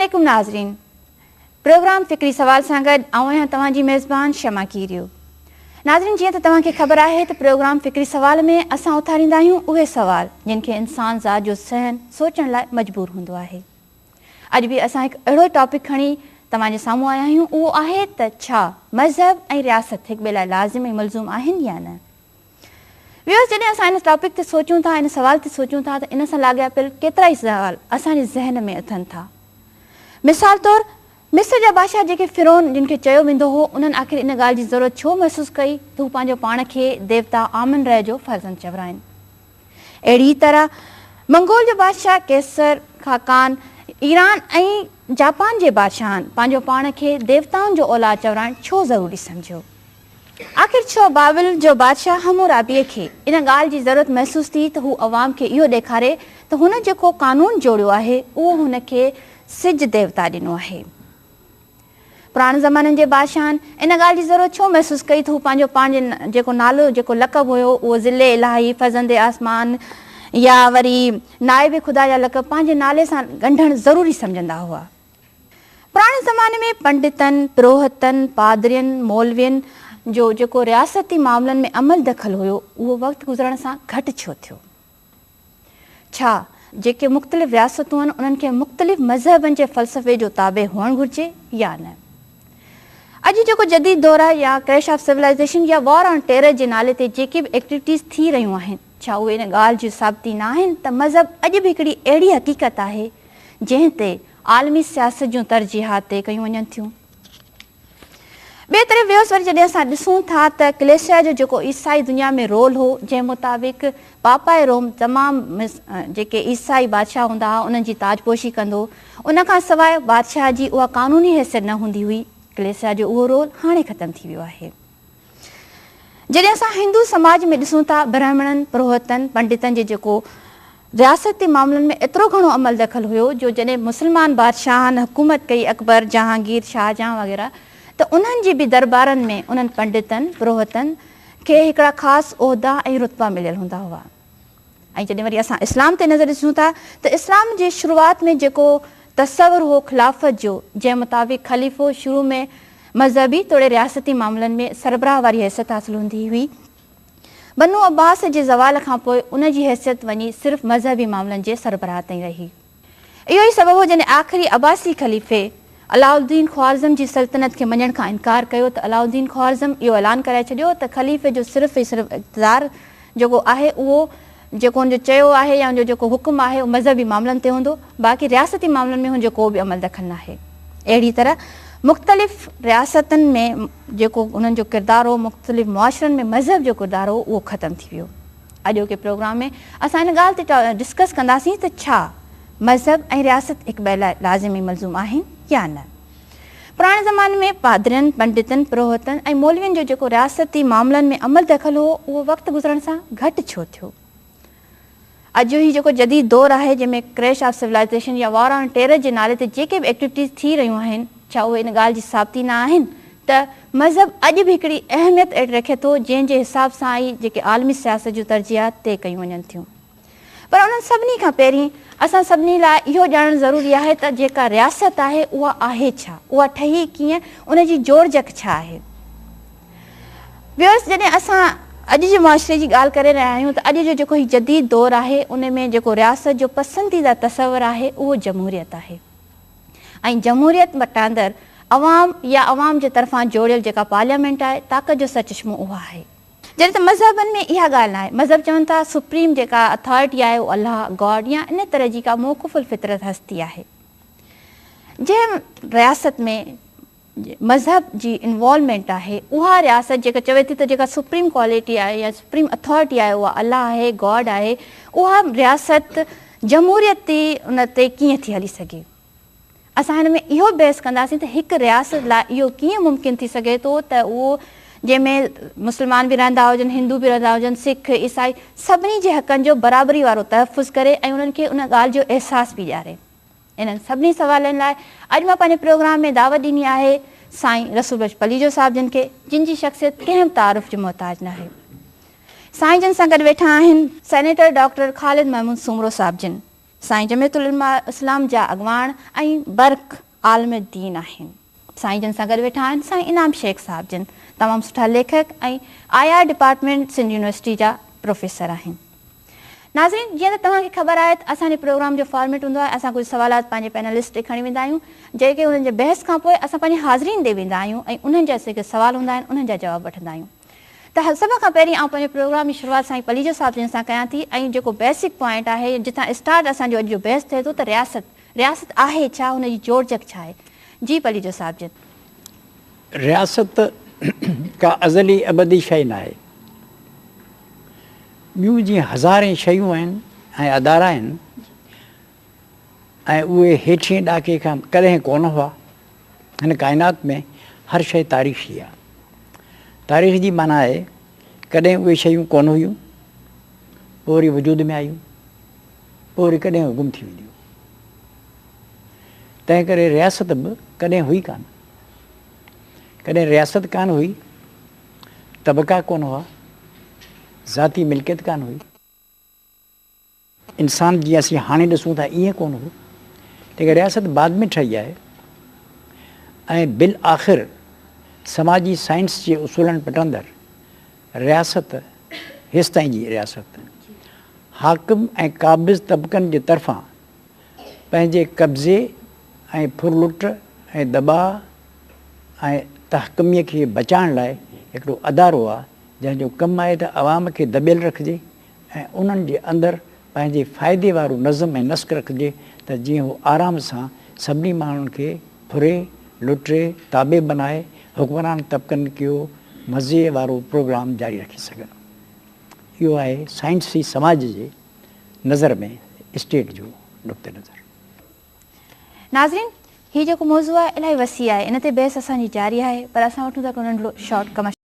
عليڪم ناظرين پروگرام فڪري سوال سان گڏ آئون آهيان توهان جي ميزبان شمع ڪيريو. ناظرين جيئن ته توهان کي خبر آهي ته پروگرام فڪري سوال ۾ اسان اٿاريندا آهيون اهي سوال جن کي انسان ذات جو ذهن سوچڻ لاء مجبور هوندو آهي. اڄ به اسان هڪ اهڙو ٽاپڪ کڻي توهان جي سامهون آيا آهيون اهو آهي ته ڇا مذهب ۽ رياست هڪ ٻئي لاء لازم ۽ ملزوم آهن يا نه؟ ويورز جڏهن اسان ان ٽاپڪ تي سوچون ٿا ان سوال تي سوچون ٿا ته ان سان لاڳاپيل ڪيترائي سوال اسان جي ذهن ۾ اٿن ٿا. مثال طور مصر جا بادشاهه جيڪي فرعون جن کي چيو ويندو هو انهن آخر ان ڳالهه جي ضرورت ڇو محسوس ڪئي ته هو پنهنجو پاڻ کي ديوتا آمن رع جو فرزند چورائين. اهڙي ئي طرح منگول جو بادشاهه قيصر، خاقان، ايران ۽ جاپان جي بادشاهن پنهنجو پاڻ کي ديوتائن جو اولاد چورائڻ ڇو ضروري سمجهيو. آخر ڇو بابل جو بادشاهه حمورابيء کي ان ڳالهه جي ضرورت محسوس ٿي ته هو عوام کي اهو ڏيکاري ته هن جيڪو قانون جوڙيو آهي اهو هن کي سج ديوتا ڏنو آهي؟ پراڻن زمانن جي بادشاهن ان ڳالهه جي ضرورت ڇو محسوس ڪئي ته هو پنهنجو پاڻ جيڪو نالو جيڪو لقب هيو اهو ظل الاهي، فرزند آسمان يا وري نائب خدا جا لقب پنهنجي نالي سان ڳنڍڻ ضروري سمجهندا هئا؟ پراڻي زماني ۾ پنڊتن، پروهتن، پادرين، مولوين جو جيڪو رياستي معاملن ۾ عمل دخل هيو اهو وقت گذرڻ سان گهٽ ڇو ٿيو؟ ڇا جيڪي مختلف رياستون آهن انهن کي مختلف مذهبن جي فلسفي جو تابع هئڻ گهرجي يا نه؟ اڄ جيڪو جديد دور آهي يا ڪريش آف سولائيزيشن يا وار آن ٽيرر جي نالي تي جيڪي به ايڪٽيوٽيز ٿي رهيون آهن ڇا اهي ان ڳالهه جي ثابتي نه آهن ته مذهب اڄ به هڪڙي اهڙي حقيقت آهي جنهن تي عالمي سياست جون ترجيحات طئي ڪيون وڃن ٿيون. ٻئي طرف ويوس وري جڏهن اسان ڏسون ٿا ته ڪليسيا جو جيڪو عيسائي دنيا ۾ رول هو جنهن مطابق پاپائي روم تمام جيڪي عيسائي بادشاهه هوندا هئا انهن جي تاجپوشي ڪندو هو ان کان سواء بادشاهه جي اها قانوني حيثيت نه هوندي هئي ڪليسيا جو اهو رول هاڻي ختم ٿي ويو آهي. جڏهن اسان هندو سماج ۾ ڏسون ٿا برهمڻن، پروهتن، پنڊتن جي جيڪو رياستي معاملن ۾ ايترو گهڻو عمل دخل هيو جو جڏهن مسلمان بادشاهن حڪومت ڪئي اڪبر، جهانگير، شاهجهان وغيره ته انهن جي به دربارن ۾ انهن پنڊتن، پروهتن کي هڪڙا خاص عهدا ۽ رتبا مليل هوندا هئا. ۽ جڏهن وري اسان اسلام تي نظر ڏسون ٿا ته اسلام جي شروعات ۾ جيڪو تصور هو خلافت جو جنهن مطابق خليفو شروع ۾ مذهبي توڙي رياستي معاملن ۾ سربراهه واري حيثيت حاصل هوندي هئي بنو عباس جي زوال کان پوء ان جي حيثيت وڃي صرف مذهبي معاملن جي سربراهه تائين رهي. اهو ئي سبب هو جڏهن آخري عباسي خليفي علاء الدين خوارزم جي سلطنت کي مڃڻ کان انڪار ڪيو ته علاء الدين خوارزم اهو اعلان ڪرائي ڇڏيو ته خليفي جو صرف ۽ صرف اقتدار جيڪو آهي اهو جيڪو هن جو چيو آهي يا هن جو جيڪو حڪم آهي اهو مذهبي معاملن تي هوندو باقي رياستي معاملن ۾ هن جو ڪو به عمل دخل ناهي. اهڙي طرح مختلف رياستن ۾ جيڪو انهن جو ڪردار هو مختلف معاشرن ۾ مذهب جو ڪردار هو اهو ختم ٿي ويو. اڄوڪي پروگرام ۾ اسان ان ڳالهه تي ڊسڪس ڪنداسين ته ڇا مذهب ۽ رياست هڪ ٻئي لاء لازم ۽ ملزوم آهن يا نه؟ پراڻي زماني ۾ پادرين، پنڊتن، پروهتن ۽ مولوين جو جيڪو رياستي معاملن ۾ عمل دخل هو اهو وقت گذرڻ سان گهٽ ڇو ٿيو؟ اڄ جو هي جيڪو جديد دور آهي جنهن ۾ ڪريش آف سولائيزيشن يا وار آن ٽيرر جي نالي تي جيڪي به ايڪٽيوٽيز ٿي رهيون آهن ڇا اهي ان ڳالهه جي ثابتي نه آهن ته مذهب اڄ به هڪڙي اهميت رکي ٿو جنهن جي حساب سان ئي جيڪي عالمي سياست جون ترجيحات طئي ڪيون وڃن ٿيون. پر انهن سڀني کان پهرين اسان سڀني لاء اهو ڄاڻڻ ضروري آهي ته جيڪا رياست آهي اها آهي ڇا؟ اها ٺهي ڪيئن؟ ان جي جوڙجڪ ڇا آهي؟ ويورس جڏهن اسان اڄ جي معاشري جي ڳالهه ڪري رهيا آهيون ته اڄ جو جيڪو هي جديد دور آهي ان ۾ جيڪو رياست جو پسنديده تصور آهي اهو جمهوريت آهي. ۽ جمهوريت مٽاندر عوام يا عوام جي طرفان جوڙيل جيڪا پارليامينٽ آهي، طاقت جو سرچشمو اها آهي. جڏهن ته مذهبن ۾ اها ڳالهه ناهي. مذهب چون ٿا سپريم جيڪا اٿارٽي آهي اهو الله، God، يا ان طرح جي ڪا موقوف الفطرت هستي آهي. جنهن رياست ۾ مذهب جي انوالومينٽ آهي اها رياست جيڪا چوي ٿي ته جيڪا سپريم ڪوالٽي آهي يا سپريم اٿارٽي آهي اها الله آهي، God آهي، اها رياست جمهوريت ان تي ڪيئن ٿي هلي سگهي؟ اسان هن ۾ اهو بحث ڪنداسين ته هڪ رياست لاء اهو ڪيئن ممڪن ٿي سگهي ٿو ته اهو جنهن ۾ مسلمان به رهندا هجن، هندو به رهندا هجن، سک، عيسائي سڀني جي حقن جو برابري وارو تحفظ ڪري ۽ انهن کي ان ڳالهه جو احساس به ڏياري. انهن سڀني سوالن لاء اڄ مان پنهنجي پروگرام ۾ دعوت ڏني آهي سائين رسول بخش پليجو صاحب جن کي جن جي شخصيت ڪنهن به تعارف جي محتاج ناهي. سائين جن سان گڏ ويٺا آهن سينيٽر ڊاڪٽر خالد محمود سومرو صاحب جن. سائين جمعيت العلماء اسلام جا اڳواڻ ۽ برک عالم دين آهن. سائين جن سان گڏ ويٺا آهن سائين انعام شيخ صاحب جن تمام سٺا ليکڪ ۽ I R department Sindh university جا پروفيسر آهن. ناظرين جيئن ته توهان کي خبر آهي ته اسان جي پروگرام جو فارميٽ هوندو آهي اسان ڪجهه سوالات پنهنجي پينلسٽ ڏي کڻي ويندا آهيون جيڪي انهن جي بحث کان پوء اسان پنهنجي حاضرين ڏي ويندا آهيون ۽ انهن جا جيڪي سوال هوندا آهن انهن جا جواب وٺندا آهيون ته سڀ کان پهرين آئون پنهنجي پروگرام جي شروعات سائين پليجو صاحب جن سان ڪيان ٿي ۽ جيڪو بيسڪ پوائنٽ آهي جتان اسٽارٽ اسان جو اڄ جو بحث ٿئي ٿو ته رياست رياست آهي ڇا ان جي جوڙجڪ ڇا آهي جي پليجو صاحب جن. رياست ڪا ازلي ابدي شيء ناهي. ٻيون جيئن هزارين شيون آهن ۽ ادارا آهن ۽ اهي هيٺين ڏاڪي کان ڪڏهن ڪونه هئا. هن ڪائنات ۾ هر شيء تاريخي آهي. تاريخ جي معنيٰ آهي ڪڏهن اهي شيون ڪونه هيون، پوء وري وجود ۾ آيون، پوء وري ڪڏهن اهي گم ٿي وينديون. تنهن ڪري رياست به ڪڏهن هئي ڪانه. ڪڏهن رياست ڪانه هئي، طبقا ڪونه هئا، ذاتي ملڪيت ڪانه هئي. انسان جيئن اسين هاڻي ڏسون ٿا ائين ڪونه هو. تنهن ڪري رياست بعد ۾ ٺهي آهي ۽ بالآخر سماجي سائنس جي اصولن پٽاندر رياست هيستائين جي رياست حاڪم ۽ قابض طبقن جي طرفان پنهنجي قبضي ۽ ڦرلٽ ۽ دٻاء ۽ تحڪميء کي بچائڻ لاء هڪڙو ادارو آهي جنهن جو ڪم آهي ته عوام کي دٻيل رکجي ۽ انهن جي اندر پنهنجي فائدي وارو نظم ۽ نسق رکجي ته جيئن هو آرام سان سڀني ماڻهن کي ڦري، لٽي، تابع بنائي حڪمران طبقن ڪيو مزي وارو پروگرام جاري رکي سگهن. اهو آهي سائنسي سماج جي نظر ۾ اسٽيٽ جو نقطه نظر. ناظرين هي جيڪو موضوع آهي الاهي وسيع آهي ان تي بحث اسان جي جاري آهي پر اسان وٺون ٿا هڪڙو ننڍڙو شارٽ ڪمرشل.